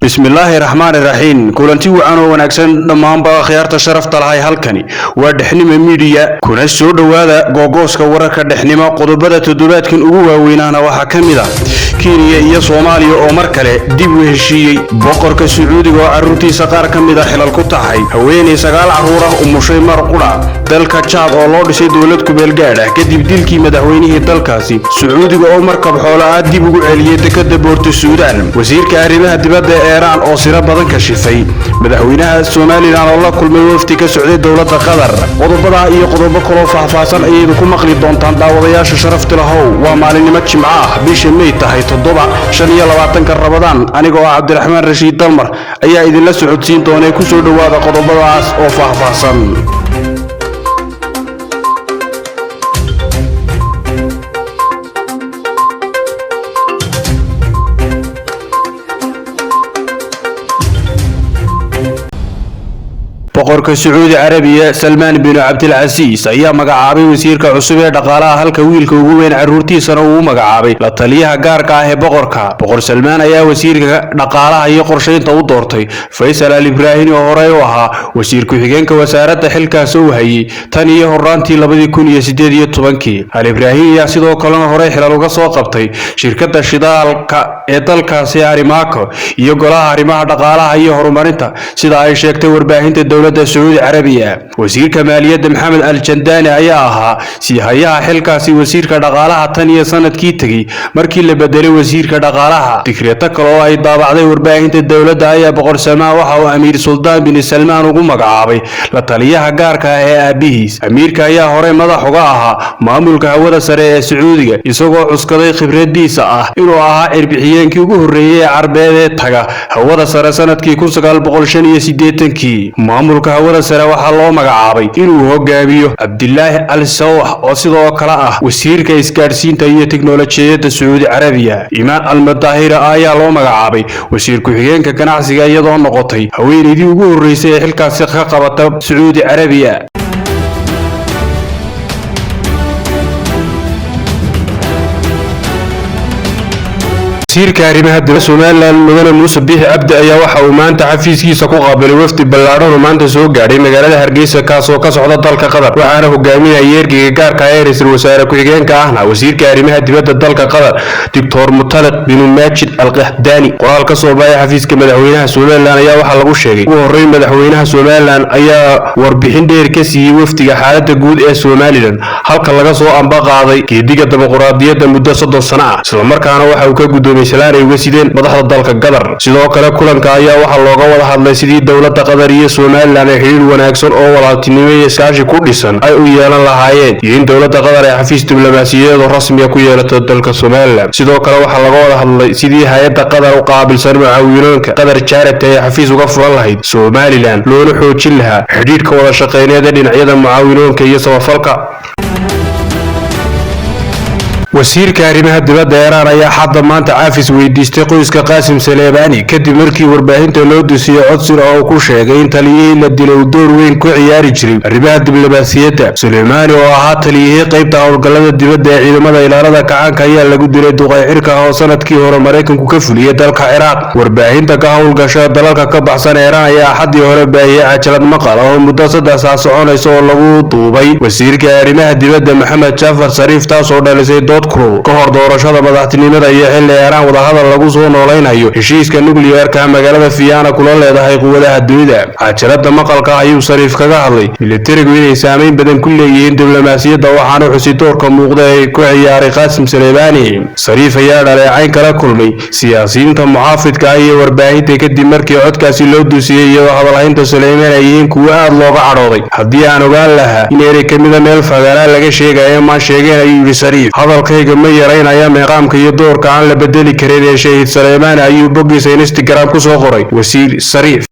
Bismillaahi raxmaani raxiim. Kulanti wacan oo wanaagsan dhammaanba akhyaarta sharafta lahay. Halkani waa Dhexnimo Media, kuna soo dhowaada googooska wararka Dhexnimo. Qodobada toddobaadkan ugu waaweynaana waxaa ka mid ah Kenya iyo Soomaaliya oo mar kale dib u heshiiyey, boqorka Sacuudiga oo carruurtiisa qaar ka mid a xilal ku taxay, haweenay sagaal carruur ah umushay mar qudha, dalka Jaad oo loo dhisay dowlad kumeelgaadh ah kadib dilkii madaxweynihii dalkaasi, Sacuudiga oo markab xoolaha dib ugu celiyey dekada Boorta Suudaan, wasiirka arrimaha dibadda ee Iiraan oo siro badan kashifay, madaxweynaha Somaliland oo la kulmay wafdi ka socday dowladda Qatar. Qodobadaa iyo qodobo kaloo faahfaahsan ayaydu ku maqli doontaan, daawadayaasha sharafta lahow. Waa maalinimo Jimco ah, bisha Mey tahay 7, 25-ka Rabadaan. Aniga oo Cabdiraxmaan Rashiid Dalmar ayaa idinla socodsiin doonee. Kusoo dhowaada qodobadaas oo faahfaahsan. Boqorka Sacuudi Carabiya Salmaan binu Cabdilcasiis ayaa magacaabay wasiirka cusub ee dhaqaalaha, halka wiilka ugu weyn carruurtiisana uu u magacaabay la taliyaha gaarka ah ee boqorka. Boqor Salmaan ayaa wasiirka dhaqaalaha iyo qorshaynta u doortay Faysal Al Ibraahim, oo horey u ahaa wasiir ku-xigeenka wasaaradda, xilkaas uu hayay tan iyo horaantii 2018-kii. Al Ibraahim ayaa sidoo kalena horey xilal uga soo qabtay shirkadda shidaalka ee dalkaasi Aramco iyo golaha arrimaha dhaqaalaha iyo horumarinta, sida ay sheegtay warbaahinta dowladda Sacuudi Carabiya. Wasiirka maaliyadda Maxamed Al Jandani ayaa ahaa siihayaha xilkaasi wasiirka dhaqaalaha tan iyo sanadkii tegey markii la bedelay wasiirka dhaqaalaha. Digreeto kale oo ay daabacday warbaahinta dowladda ayaa boqor Salmaan waxa uu Amiir Suldaan bin Salmaan ugu magacaabay la taliyaha gaarka ah ee aabihiis. Amiirka ayaa horey madax uga ahaa maamulka hawada sare ee Sacuudiga, isagoo cuskaday khibradiisa ah inuu ahaa cirbixiyeenkii ugu horreeyey ee Carbeed ee taga hawada sare sanadkii 1985-kii. Maamulka hawada sare waxaa loo magacaabay inuu hogaamiyo Cabdilaahi Al Sawax, oo sidoo kale ah wasiirka isgaadhsiinta iyo teknolojiyadda Sacuudi Carabiya. Imaan Almadahira ayaa loo magacaabay wasiir ku-xigeenka ganacsiga, iyadoo noqotay haweeneydii ugu horreysay ee xilkaasi ka qabata Sacuudi Carabiya. Wasiirka arrimaha dibadda Somaliland mudane Muuse Biixi Cabdi ayaa waxa uu maanta xafiiskiisa ku qaabilay wafdi ballaadhan oo maanta soo gaadhay magaalada Hargeysa, kaasoo ka socda dalka Qatar, waxaana hogaaminaya ergeyga gaarka ah ee ra'iisul wasaare ku-xigeenka ahna wasiirka arrimaha dibadda dalka Qatar, Doctor Mutaliq bin Maajid Al Qaxdaani. Qoraal ka soo baxay xafiiska madaxweynaha Somaliland ayaa waxaa lagu sheegay: ugu horreyn, madaxweynaha Somaliland ayaa warbixin dheer ka siiyey wafdiga xaaladda guud ee Somaliland, halka laga soo amba qaaday geediga dimuqraadiyadda muddo 30 sano ah, islamarkaana waxa uu ka guddoomiyey salaan ay uga sideen madaxda dalka Qatar. Sidoo kale, kulanka ayaa waxaa looga wada hadlay sidii dowladda Qatar iyo Somaliland ay xidhiir wanaagsan oo walaaltinimo iyo iskaashi ku dhisan ay u yeelan lahaayeen, iyo in dowladda Qatar ay xafiis diblomaasiyadeed oo rasmiya ku yeelato dalka Somaliland. Sidoo kale, waxaa laga wada hadlay sidii hay'adda Qatar u qaabilsan mucaawinoonka Qatar Charity ay xafiis uga furan lahayd Somaliland, loona xoojin lahaa xidhiidhka wada shaqeyneed ee dhinacyada mucaawinoonka iyo samafalka. Wasiirka arrimaha dibadda Iiraan ayaa xadda maanta caafis weydiistay qoyska Qaasim Saleebani, kadib markii warbaahinta loo dusiyey codsin oo uu ku sheegay in taliyihii la dilay uu door weyn ku ciyaari jiray arrimaha diblomaasiyadda. Suleymaani oo ahaa taliyihii qaybta howlgallada dibadda ee ciidamada ilaalada kacaanka ayaa lagu dilay duqay cirka oo sanadkii hore Maraykanku ka fuliyey dalka Ciraaq. Warbaahinta ka howlgasha dalalka ka baxsan Iiraan ayaa axaddii hore baahiyey cajalad maqal oo muddo 3 saac soconaysa oo lagu duubay wasiirka arrimaha dibadda Maxamed Jafar Sariif, taasoo dhalisay dood kulul ka hor doorashada madaxtinimada iyo xilli Iiraan wadahadal lagu soo noolaynayo heshiiska nukliyeerka magaalada Vienna kula leedahay quwadaha dunida. Cajalada maqalka ayuu Sariif kaga hadlay militarigu inay saameyn badan ku leeyihiin diblomaasiyadda, waxaana xusi doorka muuqda ee ku ciyaaray Qaasim Saleebani. Sariif ayaa dhaleecayn kala kulmay siyaasiyiinta muxaafidka ah iyo warbaahinta kadib markii codkaasi loo dusiyey, iyadoo hadalhaynta Suleymaan ay yihiin kuwo aad looga cadhooday. "Haddii aan ogaan lahaa in erey ka mida meel fagaalaa laga sheegayo, maan sheegeen," ayuu yidhi Sariif. "Hadalkayga ma yaraynaya meeqaamka iyo doorka aan la bedeli karin ee shahiid Suleymaan," ayuu boggiisa Instagram ku soo qoray wasiir Sariif.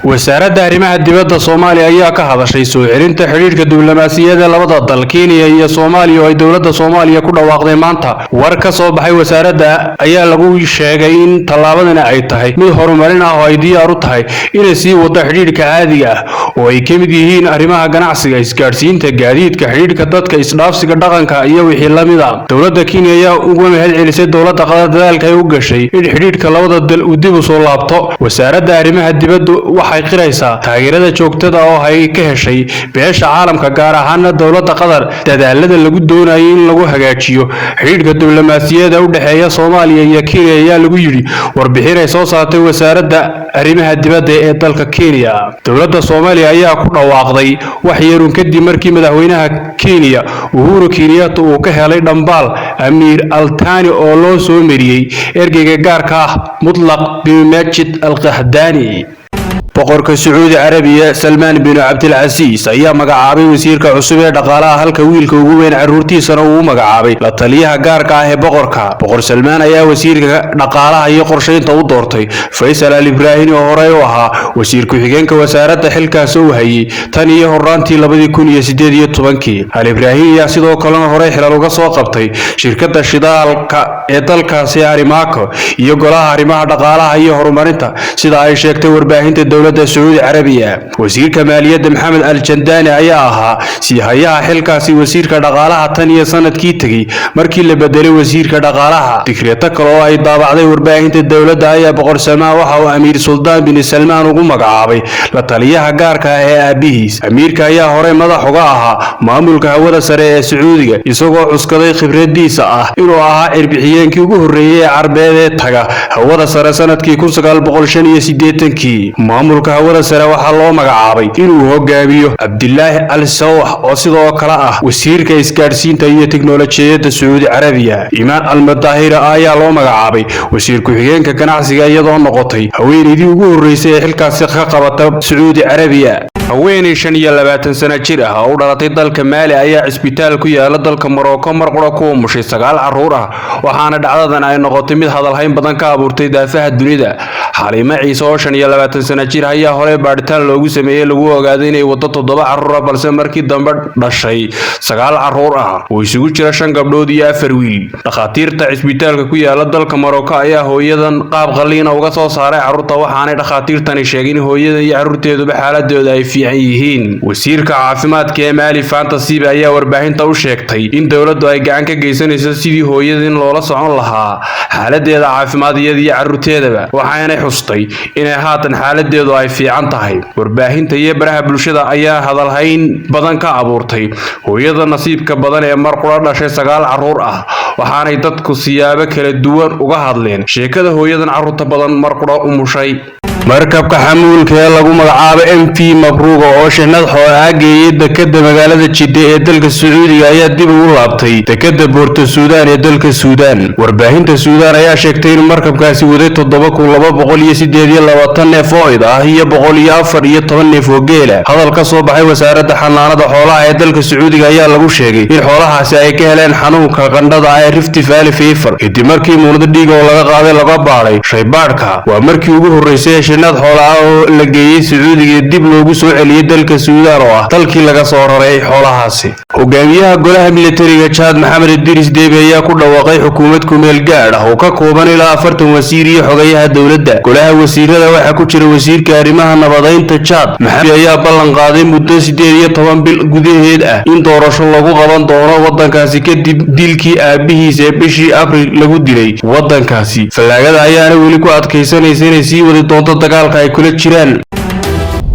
Wasaaradda arrimaha dibadda Soomaaliya ayaa ka hadashay soo celinta xidhiidhka diblomaasiyadeed labada dal, Kenya iyo Soomaaliya, oo ay dowladda Soomaaliya ku dhawaaqday maanta. War ka soo baxay wasaaradda ayaa lagu sheegay in tallaabadani ay tahay mid horumarin ah oo ay diyaar u tahay inay sii wado xidhiidhka caadiga ah oo ay ka mid yihiin arrimaha ganacsiga, isgaadhsiinta, gaadiidka, xidhiidhka dadka, isdhaafsiga dhaqanka iyo wixii la mid ah. Dowladda Kenya ayaa uga mahad celisay dowladda Qatar dadaalka ay u gashay in xidhiidhka labada dal uu dib u soo laabto. Wasaaradda arrimaha dibaddu waxay qiraysaa taageerada joogtada oo ay ka heshay beesha caalamka, gaar ahaana dowladda Qatar, dadaalada lagu doonayo in lagu hagaajiyo xidhiidhka diblomaasiyadeed u dhexeeya Soomaaliya iyo Kenya, ayaa lagu yidhi warbixin ay soo saartay wasaaradda arrimaha dibadda ee dalka Kenya. Dowladda Soomaaliya ayaa ku dhawaaqday wax yarun kadib markii madaxweynaha Kenya Uhuru Kenyatta uu ka helay dhambaal Amiir Altani oo loo soo mariyey ergeyga gaarka ah Mutlaq bin Majid Al Qahdani. Boqorka Sacuudi Carabiya Salmaan bin Cabdilcasiis ayaa magacaabay wasiirka cusub ee dhaqaalaha, halka wiilka ugu weyn caruurtiisana uu u magacaabay la taliyaha gaarka ah ee boqorka. Boqor Salmaan ayaa wasiirka dhaqaalaha iyo qorsheynta u doortay Faysal Al Ibraahim, oo horey u ahaa wasiir ku-xigeenka wasaaradda, xilkaas uu hayay tan iyo horraantii 2018-kii. Al Ibraahim ayaa sidoo kalena horey xilal uga soo qabtay shirkadda shidaalka ee dalkaasi Aramco iyo golaha arrimaha dhaqaalaha iyo horumarinta, sida ay sheegtay warbaahinta dowladda Sacuudi Carabiya. Wasiirka maaliyadda Maxamed Al Jandani ayaa ahaa siihayaha xilkaasi wasiirka dhaqaalaha tan iyo sanadkii tegey markii la bedelay wasiirka dhaqaalaha. Digreeto kale oo ay daabacday warbaahinta dowladda ayaa Boqor Salmaan waxa uu Amiir Suldaan bin Salmaan ugu magacaabay la taliyaha gaarka ah ee aabihiis. Amiirka ayaa horey madax uga ahaa maamulka hawada sare ee Sacuudiga, isagoo cuskaday khibradiisa ah inuu ahaa cirbixiyeenkii ugu horreeyay ee Carbeed ee taga hawada sare sanadkii 1985-kii. Maamulka hawada sare waxaa loo magacaabay inuu hogaamiyo Cabdilaahi Al Sawax, oo sidoo kale ah wasiirka isgaadhsiinta iyo tiknolojiyadda Sacuudi Carabiya. Imaan Al Madahira ayaa loo magacaabay wasiir ku-xigeenka ganacsiga, iyadoo noqotay haweeneydii ugu horreysay ee xilkaasi ka qabata Sacuudi Carabiya. Haweeney 25 sano jir ah oo u dhalatay dalka Maali ayaa cisbitaal ku yaala dalka Morocco mar qura ku umushay sagaal carruur ah, waxaana dhacdadan ay noqotay mid hadalhayn badan ka abuurtay daafaha dunida. Xaliimo Ciise oo 25 sano jir ayaa horey baadhitaan loogu sameeyey lagu ogaaday inay wado toddoba carruur ah, balse markii dambe dhashay sagaal carruur ah oo isugu jira shan gabdhood iyo afar wiil. Dhakhaatiirta cisbitaalka ku yaala dalka Morocco ayaa hooyadan qaab qaliina uga soo saaray carruurta, waxaanay dhakhaatiirtani sheegeen in hooyadan iyo carruurteeduba xaaladooda ay fiican yihiin. Wasiirka caafimaadka ee Maali Fanta Sibe ayaa warbaahinta u sheegtay in dowladdu ay gacan ka geysanayso sidii hooyadan loola socon lahaa xaaladeeda caafimaad iyada iyo carruurteedaba, waxaanay xustay inay haatan xaaladeedu ay fiican tahay. Warbaahinta iyo baraha bulshada ayaa hadalhayn badan ka abuurtay hooyada nasiibka badan ee mar qura dhashay sagaal carruur ah, waxaanay dadku siyaabo kala duwan uga hadleen sheekada hooyadan carruurta badan mar qura umushay. Markabka xamuulka ee lagu magacaabo MV Mabruuga oo shixnad xoolaha geeyay dekada magaalada Jidda ee dalka Sacuudiga ayaa dib ugu laabtay dekada Boorta Suudaan ee dalka Suudaan. Warbaahinta Suudaan ayaa sheegtay in markabkaasi waday 7228 neef oo id ah iyo 114 neef oo geela. Hadal ka soo baxay wasaaradda xanaanada xoolaha ee dalka Sacuudiga ayaa lagu sheegay in xoolahaasi ay ka heleen xanuunka qandhada ah ee Rift Valley Fever, kadib markii muunado dhiig oo laga qaaday laga baadhay shaybaadhka. Waa markii ugu horreysay ee shixnad xoolaha oo la geeyey Sacuudiga dib loogu soo celiyey dalka Suudaan, oo ah dalkii laga soo raray xoolahaasi. Hogaamiyaha golaha militariga Chad Maxamed Idris Deby ayaa ku dhawaaqay xukuumad kumeel gaadh ah oo ka kooban ilaa 40 wasiir iyo xogayaha dowladda. Golaha wasiirada waxaa ku jira wasiirka arrimaha nabadeynta Chad. Maxamed ayaa ballan qaaday muddo 18 bil gudaheed ah in doorasho lagu qaban doono wadankaasi, kadib dilkii aabihiis ee bishii Abriil lagu dilay wadankaasi. Fallaagada ayaana weli ku adkaysanaysa inay sii wadi doonto dagaalka ay kula jiraan.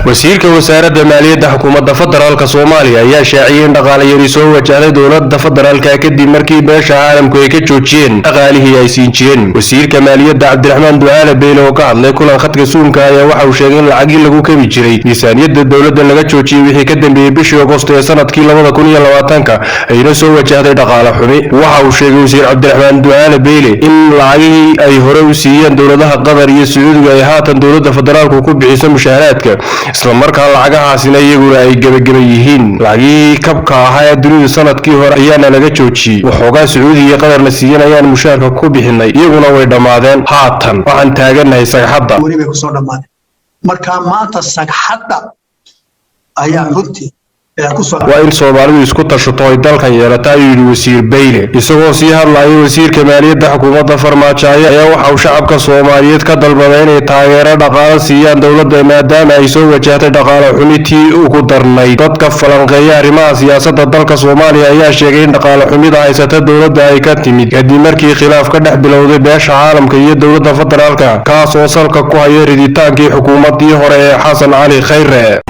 Wasiirka wasaaradda maaliyadda xukuumadda federaalka Soomaaliya ayaa shaaciyay in dhaqaale yari soo wajahday dowladda federaalka, kadib markii beesha caalamku ay ka joojiyeen dhaqaalihii ay siin jireen. Wasiirka maaliyadda Cabdiraxmaan Ducaale Beyle oo ka hadlay kulan khadka Zoomka ayaa waxa uu sheegay in lacagii lagu kabi jiray miisaaniyadda dowladda laga joojiyey wixii ka dambeeyey bishii Agosto ee sanadkii 2020-ka, ayna soo wajahday dhaqaale xumi. Waxa uu sheegay wasiir Cabdiraxmaan Ducaale Beyle in lacagihii ay hore u siiyeen dowladaha Qatar iyo Sacuudiga ay haatan dowladda federaalku ku bixiso mushaaraadka, islamarkaa lacagahaasina iyaguna ay gebageba yihiin. Lacagihii kabka ahaa ee dunidu sanadkii hore ayaana laga joojiyey. Waxoogaa Sacuudiga iyo Qatarna siiyan ayaan mushaarka ku bixinay, iyaguna way dhammaadeen. Haatan waxaan taagannahay sagxadda. Weli bay kusoo dhammaadeen. Marka maanta sagxadda ayaa runtii Waa in Soomaalidu isku tashato ay dalkan yeelata, ayuu yidhi wasiir Beyle. Isagoo sii hadlaya, wasiirka maaliyadda xukuumadda Farmaajo ayaa waxa uu shacabka Soomaaliyeed ka dalbaday inay taageero dhaqaale siiyaan dowladda, maadaama ay soo wajahtay dhaqaale xumi tii ugu darnayd. Dadka falanqeeya arrimaha siyaasadda dalka Soomaaliya ayaa sheegay in dhaqaale xumida haysata dowladda ay ka timid kadib markii khilaaf ka dhex bilowday beesha caalamka iyo dowladda federaalka, kaas oo salka ku haya riditaankii xukuumaddii hore ee Xasan Cali Khayre.